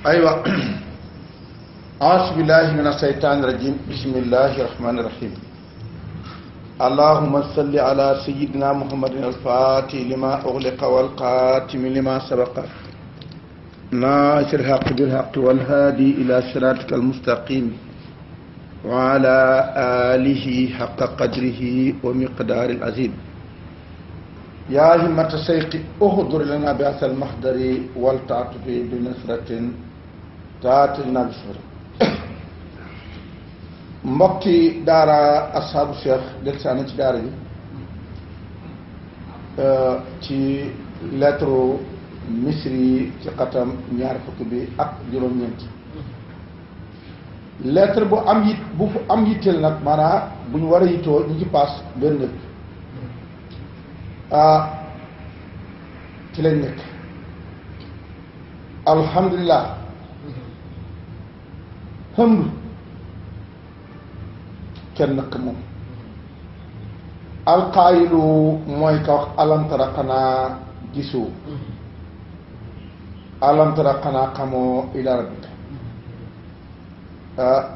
aywa aasbillahi min asheytaani rajim bismillahi rahmani rahim allahuma salli ala sayidina muhammadin alfatih lima ughliqa walxaatimi lima sabaqa naasir haq bilhaq walhaadi ila siratika almustaqim wa ala alihi haqa qadrihi wa miqdaari alazim yaa himmata seyqi uxdur lana bi asal maxdari waltaatufi bi nasratin taatina bisfar mbokki daara ashaabu cheikh del saana ci daara bi ci lettre Michri ci xatam ñaar fukk bi ak juróom-ñeent lettre bu am yitteel nag maanaam bu ñu war a yittoo ñu ci paas benn nekk ci lañ nekk alhamdulilah xëmb kenn nag moom alqaayilu mooy ka wax alamtara xanaa gisoo alamtara xanaa xamoo ila rabbika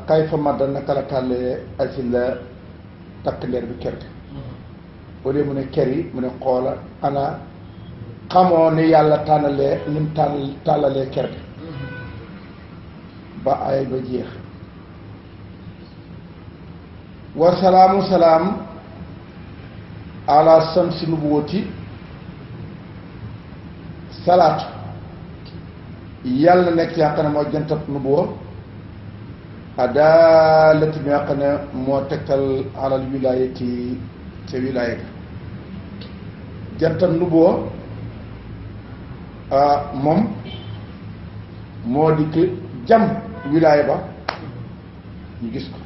kayfa madda naka la tàllee asila takk ndeer bi kër gi au lieu mu ne kër yi mu ne xoola ana xamoo ni yàlla tànnalee ni mu tàllalee kër gi ba ay ba jeex wa salaamu salaam ala samsi nubuwati salaatu yàlla nekk yaa xam ne moo jantab nubuwa adaalati bi nga xam ne moo tegtal alal wilaayati ca wilaaya ga jantab nubuwa moom moo dikk jam wilaaya ba ñu gis ko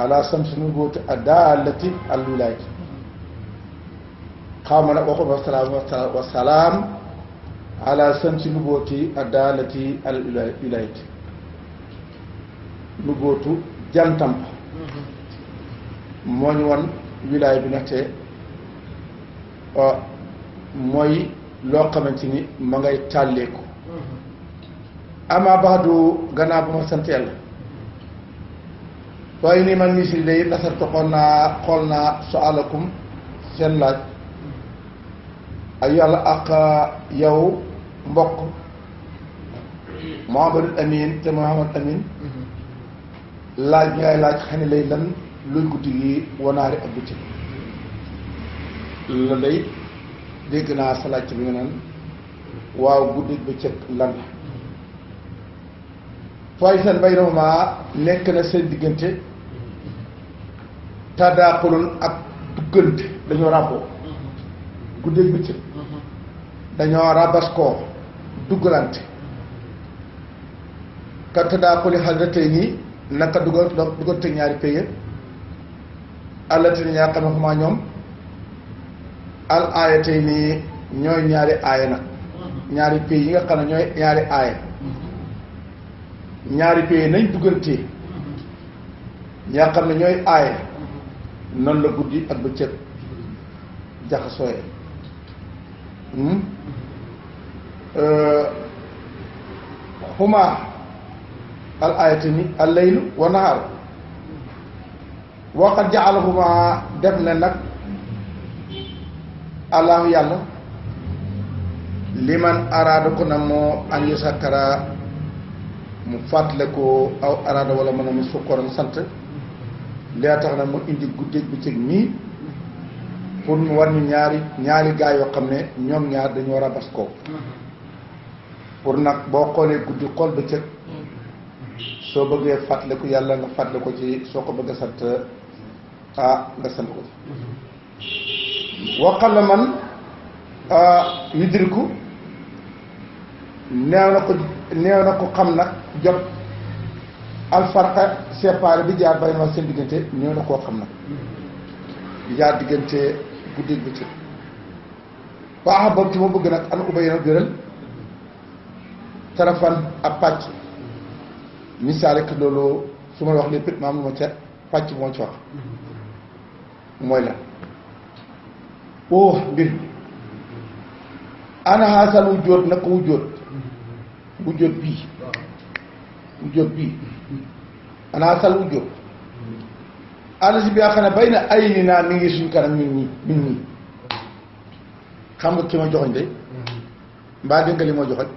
ala samsi nubuwati adaalati al wilaayati xaw ma nag waxul wa salaam ala samsi nubuwati adaalati al wilaayati nubuwatu jantam moo ñu wan wilaaya bi ndaxte mooy loo xamante ni ma ngay tàlleeku ama baadu gannaaw ba ma sant yàlla waaye nii man Michri day nasartu xool naa su'aalakum seen laaj ay yàlla ak yow mbokk Mouhamadul Amin te Mouhamad Amin laaj bi ngay laaj xam ne lay lan luy guddi gi wanaari ak bëccëg la day dégg naa sa laaj bi nga naan waaw guddi bëccëg lan la fooy seen bay rawma nekk na seen diggante tadaaxulun ak duggante dañoo ràbboo guddi bëccëg dañoo rabaskoo duggalante ka tadaaxuli xadratay nii naka duggante ñaari pays allati ni ñaa xam ne xumaa ñoom al aaya tey nii ñooy ñaari aaya nag ñaari pays yi nga xam ne ñooy ñaari aaya ñaari pays nañ duggantee ñaa xam ne ñooy aaya noonu la guddi ak bëccëg jaxasooyee xumaa al ayatini al laylu wa nahaaru waqad ja'alahuma def ne nag allahu yàlla liman araada ko na moo an yusakkara mu fàttale ko aw araada wala mën a mu sukkoran sant lee tax na mu indi guddeeg bëccëg nii pour mu war ñu ñaari gaa yoo xam ne ñoom ñaar dañoo rabas ko pour nag boo xoolee guddi xool bëccëg soo bëggee fàttaliku yàlla nga fàttali ko ci soo ko bëgg a sant nga sant ko ci waxal la man yudriku neew na ko xam nag jot alfarqa séparé bi jaar bay na seen diggante neew na koo xam nag bi jaar diggante guddi bi ci baax boobu ci ma bëgg nag an ubay na biral tarafan ab pàcc misaal rek loolu su ma wax lépp maam lu ma ca pàcc moo ci wax mooy la mbir ana xaasal wujjóot nag ko wujjóot wujjóot bii ana sal wujjóot àll si bi nga xam ne bay na ay ni naa mi ngi suñ kanam ñun ñii xam nga ki ma joxoñ de mbaa dégg nga li ma joxoñ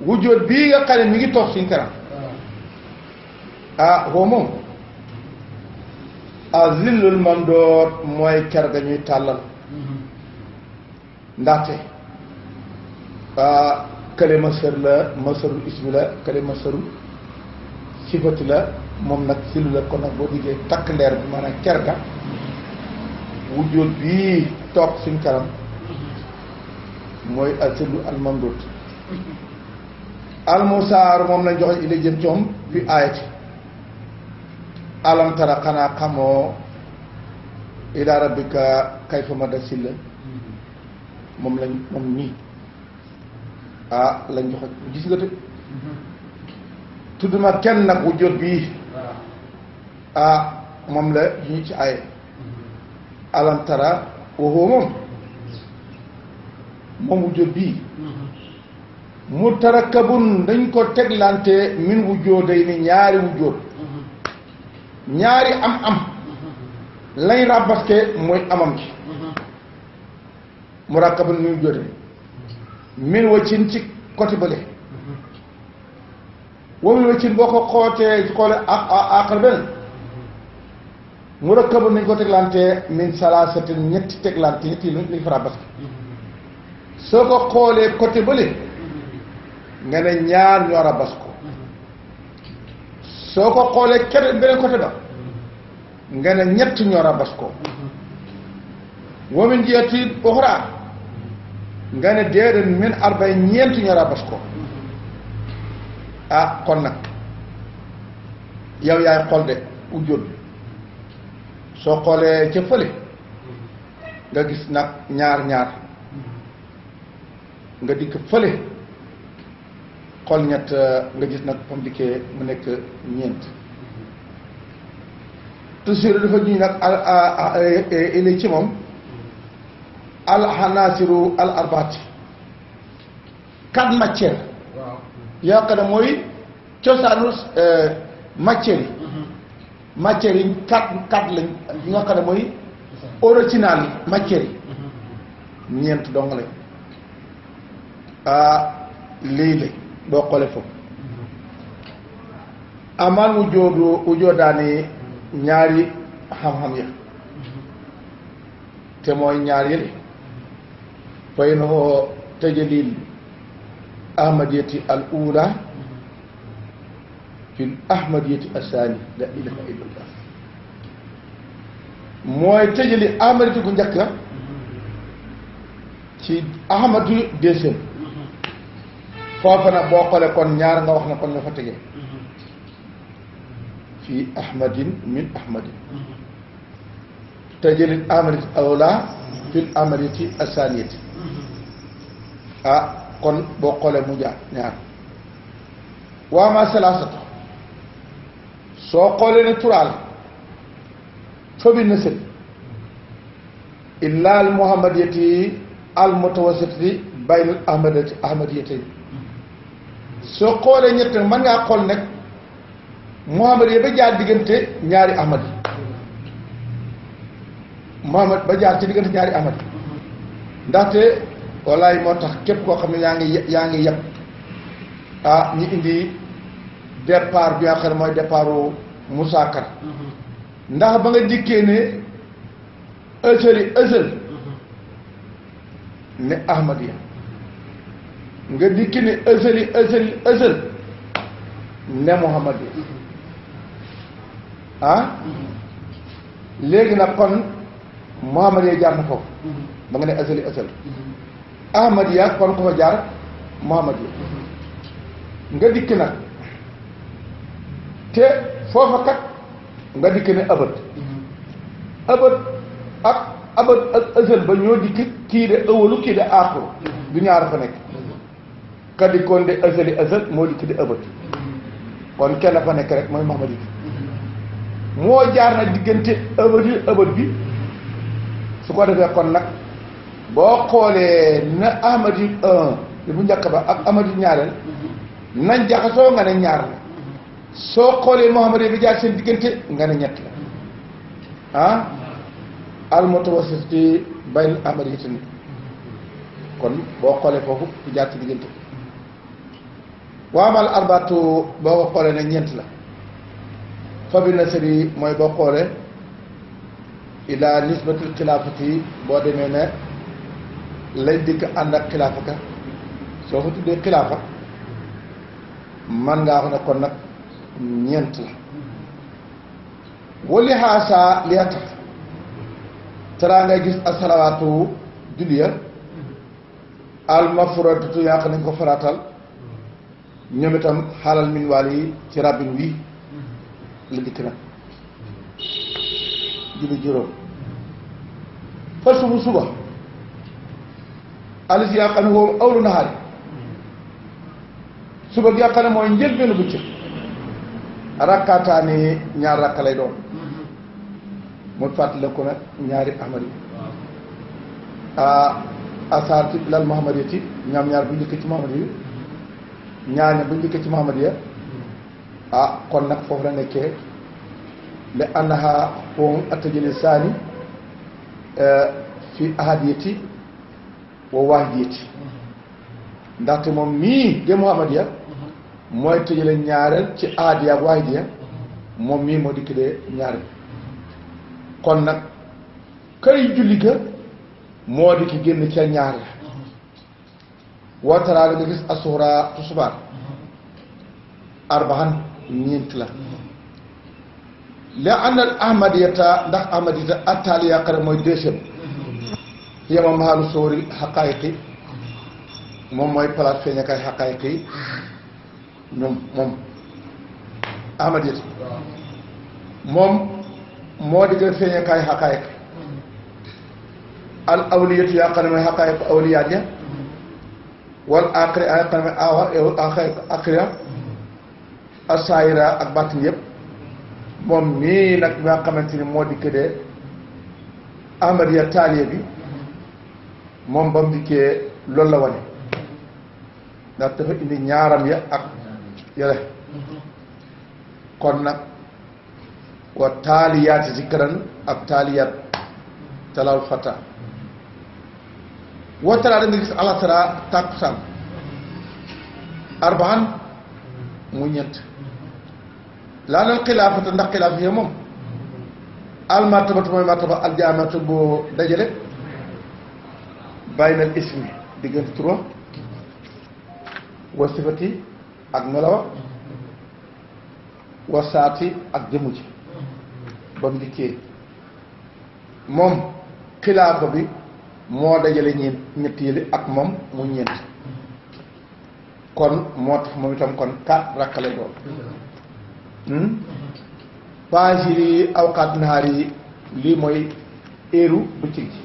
wujjóot bii nga xam ne mi ngi toog suñ kanam foo moom zillul mamdood mooy ker ga ñuy tàllal ndaxte kële masër la masërul ismi la kële masërul sifati la moom nag silu la kon nag boo diggee takk ndeer bi maanaam ker ga wujjóot bii toog suñ kanam mooy azillu al mamdood almusaar moom lañ joxe ila jëm coom fi aayati alam tara xanaa xamoo ila rabbika kayfa mada silla moom nii lañ joxe gis nga te tudd ma kenn nag wujjóot bii moom la ñu ci aaye alam tara waxoo moom wujjóot bii mu tarakkabun dañ ko teglante min wujjóoday ni ñaari wujjóot ñaari am lañ rabaske mooy amam ci mu rakkabun min wujjóoday min waccin ci côté bële wa min waccin boo ko xoole àqal benn mu rakkabun dañ ko teglante min salaasatin ñetti teglante ñetti lañ fa rabaske soo ko xoolee côté bële nga ne ñaar ñoo rabas ko soo ko xoolee kenn beneen côté ba nga ne ñett ñoo rabas ko wa min jihati uxra nga ne déedéet min arbay ñeent ñoo rabas ko kon nag yow yaay xool de wujjóot bi soo xoolee ca fële nga gis nag ñaar nga dikk fële xool ñett nga gis nag fam dikkee mu nekk ñeent toujours dafa ñuy nag ili ci moom alxanaasiru al arbaati quatre matières yoo xam ne mooy cosaanu matières yi quatre lañ yi nga xam ne mooy original yi matières yi ñeent dong lañ lii la doo xoole foofu amaan wujjóodaani ñaari xam-xam ya te mooy ñaar yële fay na hoo tajalil ahmadiyati al ula fil ahmadiyati asani la ilaha illallah mooy tajali ahmadiyati gu njëkk ci ahmadu deuxième foofa nag boo xoolee kon ñaar nga wax na kon nga fa tegee fii ahmadin min ahmadin tajalil ahmadiyati awla fil ahmadiyati asaniyati kon boo xoolee mu jaar ñaar waa ma salaasatu soo xoolee ne turaal fa bi nësël illa al muhammadiyati al mutawassitati bayna al ahmadiyati soo xoolee ñett nag mën ngaa xool nag muhammad yi ba jaar diggante ñaari ahmad yi muhammad ba jaar ci diggante ñaari ahmad yi ndaxte wallaay moo tax képp koo xam ne yaa ngi yeb ñi indi départ bi nga xam ne mooy départu musaakar ndax ba nga dikkee ne ësël ne ahmadiya nga dikki ne ësël ne muhammad yi léegi nag kon muhammad yi jaar na foofu ba nga ne ësël ahmad ya kon ko fa jaar muhammad yi nga dikki nag te foofa kat nga dikki ne abad ak ësël ba ñoo dikki kii de ëwalu kii de aaxuru du ñaar fa nekk ka dikkoon de ësël moo dikki de ëbët kon kenn fa nekk rek mooy Muhammad yi moo jaar nag diggante ëbët bi su ko defee kon nag boo xoolee na ahmadi un li bu njëkk ba ak ahmadi ñaareel nañ jaxasoo nga ne ñaar la soo xoolee Mouhammad bi jaar seen diggante nga ne ñett la ah al mutawassit ci bayn ahmadi yi kon boo xoolee foofu bi jaar ci diggante waamal arbaatu boo ko xoolee ne ñeent la fa bi nasari mooy boo xoolee ila nisbatul xilaafati boo demee ne lay dikk ànd ak xilaafa ka soo ko tuddee xilaafa man ngaa wax ne kon nag ñeent la wali xaasa li tax taraa ngay gis asalawaatu julliya al mafruudatu yaa xam nañ ko faraatal ñoom itam xaalal min waal yi ci rabbin wi la dikk nag julli juróom fa suba alis yaa xam ne woowu awlu naxaari suba gi yaa xam ne mooy njëlbeenu bëccëg rakkaataani ñaar rakka lay doon mu fàttali ko nag ñaari ahmad yi asaar ci lal muhammad yi ci ñaam ñaar bu njëkk ci muhammad yi ñaar ña bu njëkk ci muhammad yi kon nag foofu la nekkee li annaha foofu attajali saani fi ahadiyati wa waahidiyati ndaxte moom mii de muhammad ya mooy tëjale ñaareel ci ahadiya ak waahidiya moom mii moo dikk de ñaareel kon nag kay julli ga moo di ki génn ca ñaar la wataraa nga gis asuura tusubaar arbaan ñeent la li àndal ahmadiyata ndax ahmadiyata attaaliya xare mooy deuxième yema mahaalu sóori xaqaayiqi moom mooy place feeñakaay xaqaayiqi moom ahmadiyata moom moo digga feeñakaay xaqaayiq al awliyatu yaa xam ne mooy xaqaayiq awliyaat ya wal aqri ay xam ne aqria asaayira ak bàttin yëpp moom mii nag nga xamante ni moo dikk de ahmadiya taaliya bi moom ba mu dikkee loolu la wane ndax dafa indi ñaaram ya ak yële kon nag wa taaliyaati zikran ak taaliyaat talal fata watara da nga gis alatara tàkkusaan arbaan mu ñett laanal xilaafata ndax xilaafa yi moom al martabatu mooy martaba al jaamatu boo dajale baynal ismi diggante tur wa sifati ak melawa wa saati ak jëmu ji ba mu dikkee moom xilaafa bi moo dajale ñett yële ak moom mu ñeent kon moo tax moom itam kon 4 rakk lay doon paasiri awqaat nahaar yi lii mooy éeru bëccëg ji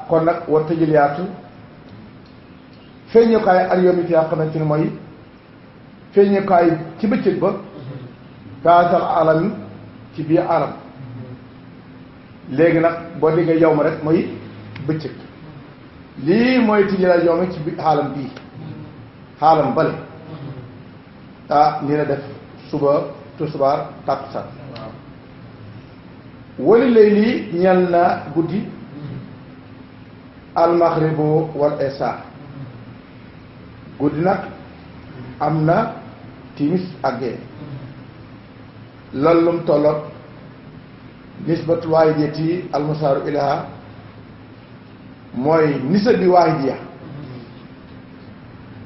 kon nag war tëjëliyaatu feeñukaay ak yoom yaa xamante ni mooy feeñukaay ci bëccëg ba kaasal alami ci biir alam léegi nag boo déggee yow ma rek mooy bëccëg lii mooy tijjalaat yow mi ci biir xaalam bii xaalam bale nii la def suba tusubaar tàkkusaan wali lay lii ñel na guddi almaxribu wal isa guddi nag am na timis ak gee loolu lum tolloot nisbatul waahidiyati almusaaru ilaha mooy nisa bi waahidiya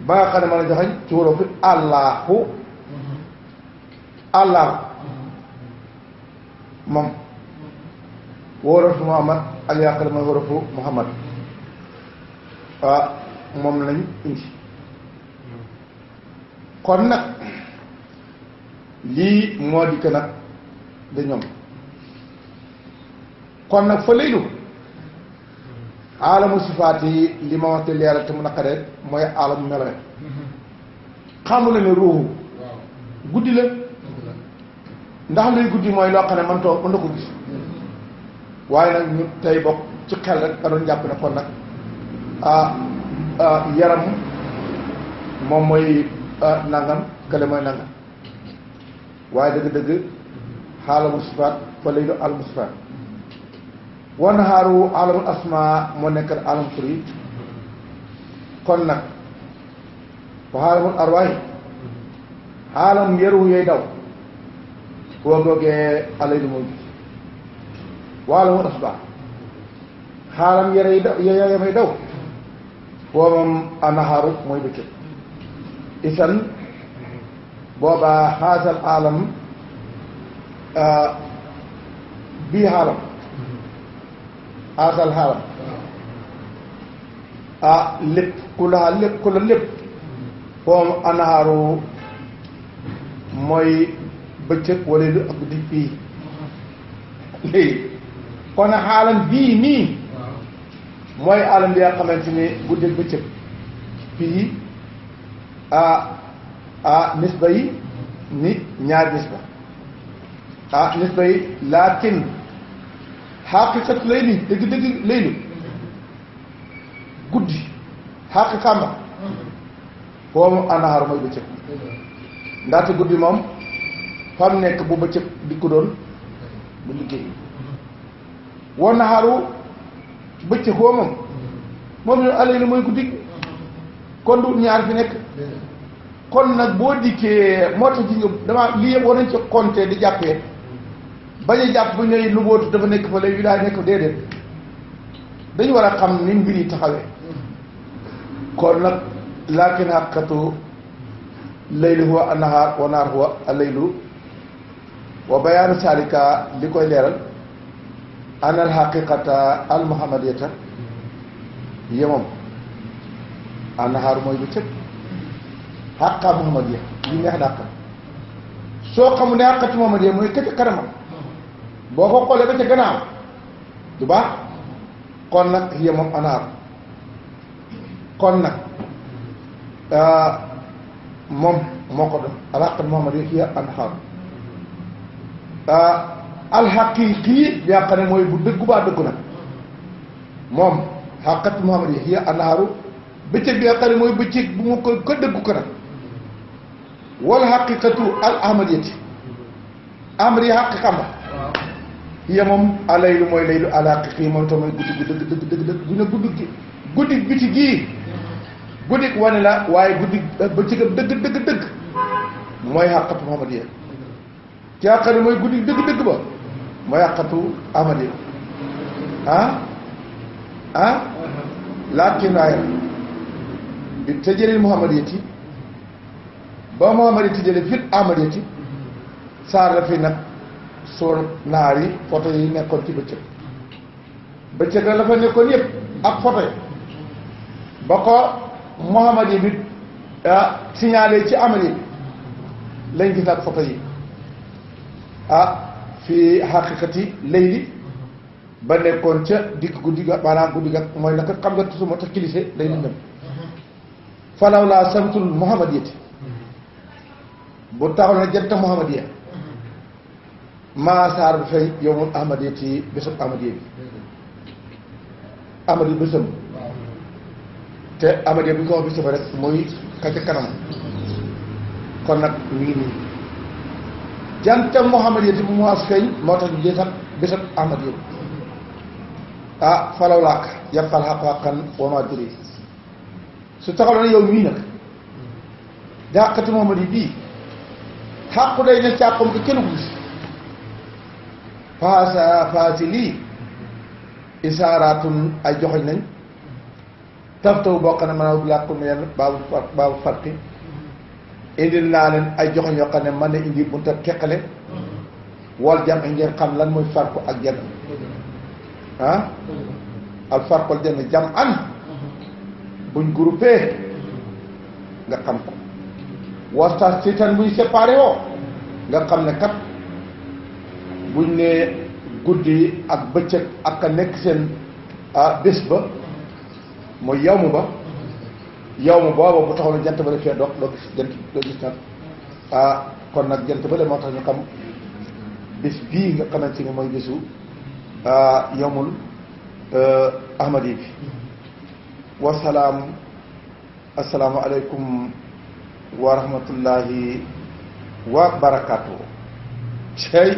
ba nga xam ne mën a joxeñ ci wolof fi allahu moom wóoratu Muhammad ak yàqale mooy wóoratu Muhammad moom lañ indi kon nag lii moo di que nag da ñoom kon nag fa laylu aalamu sifaat yi li ma wax te leeral te mu naqaree mooy aalamu melo xamu la ne ruuxu guddi la ndax luy guddi mooy loo xam ne man too mën na ko gis waaye nag ñu tey bokk ci xel rek nga doon jàpp ne kon nag yaram moom mooy nangam kële mooy nangam waaye dëgg-dëgg xaalamul sifaat fa laylu alamul sifaat wa nahaaru alamul asma moo nekk alam tur yi kon nag fa xaalamul arwaay xaalam yaru yooy daw boo googee alaylu mooy guddi wa alamul asma xaalam yamay daw boo moom anahaaru mooy bëccëg isan boobaa xaasal alam bii xaalam xaasal xaalam lépp ku la lépp boobu anahaaru mooy bëccëg wala lu ak guddi fii léegi kon xaalam bii nii mooy alam bi nga xamante ni guddi bëccëg fii nisba yi ni ñaari nisba nisba yi laakin xaqiqat layli dëgg laylu guddi xaqiqamba foofu anahaaru mooy bëccëg ndaxte guddi moom fam nekk bu bëccëg di ko doon bu liggéey wa nahaaru bëccëg woo moom ne alaylu mooy guddi kon du ñaar fi nekk kon nag boo dikkee moo tax ji nga dama lii yëpp war nañ ci compter di jàppee bañ a jàpp bu ñu ne lu bootu dafa nekk fa léegi daa nekk déedéet dañu war a xam ni mbir yi taxawee kon nag laakin xaqatu laylu huwa annahaar wa naar huwa alaylu wa bayaanu saalika li koy leeral an al xaqiqata al muhammadiyata yemam annahaar mooy bëccëg xàqa muhammadiya li neex dàq soo xamul ne xàqati muhammadiya mooy këcc kanamam boo ko xoolee ba ca gannaaw du baax kon nag hiya moom anaar kon nag moom moo ko doon alxaqat muhammadiya hiya anhaar alxaqiqi yaa xam ne mooy bu dëggu baa dëggu nag moom xàqat muhammadiya hiya anhaaru bëccëg bi nga xam ne mooy bëccëg bu mu ko dëggu ko nag wal xaqiqatu al ahmadiyati ahmadiya xaqiqam la hiya moom alaylu mooy laylu al haqiqi moom itam mooy guddi gu dëgg bu ne guddi biti gii guddi wane la waaye guddi bëccëgam dëgg mooy xaqatu muhammadiya ki nga xam ne mooy guddi dëgg ba mooy xaqatu ahmadiya laakin waaye bi tëjëlil muhammadiyati ba muhammadiyati jële fit ahmadiyati saar la fi nag soo naar yi photo yi nekkoon ci bëccëg la fa nekkoon yëpp ak photo yi ba ko muhammadi bi signalé ci ahmadi bi lañ gis nag photo yi fi xaqiqati layli ba nekkoon ca dikk guddi ga maanaam guddi ga mooy naka xam nga toujours moo tax kilise day lëndëm falaw laa samtul muhammadiyati bu taxaw na jant muhammadiya maa saar bi fay yowmul ahmadiyati bésub ahmadiya bi ahmadi bésam te ahmadiya bi ñu ko wax bésam rek mooy ka ca kanam kon nag ñu ngi nii jantam muhammadiyati bu mu as feeñ moo tax ñu jësat bésab ahmadiya bi falaw laak yàqal xaq-xaqan wama duri su taxaw na yow mii nag dàqati muhammad yi bii xàqu day ne càqam ko kenn ko gis faasi lii isaaraatun ay joxoñ nañ taftaw bokk na mën a làkku meen baabu farqi indil naa leen ay joxoñ yoo xam ne mën na indi bunta teqale wal jam i ngeen xam lan mooy farqu ak jam al farqu al jam jam an buñ groupé nga xam ko wastas si tan buñ séparé woo nga xam ne kat buñ ne guddi ak bëccëg ak a nekk seen bés ba mooy yawmu ba yawmu booba bu taxaw ne jant ba la fee dox doo gis nag kon nag jant ba la moo tax ñu xam bés bii nga xamante ni mooy bésu yawmul ahmadi bi wasalaam assalaamu aleykum wa rahmatullahi wa barakaatu cey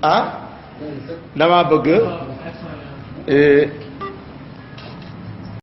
ah dama bëgg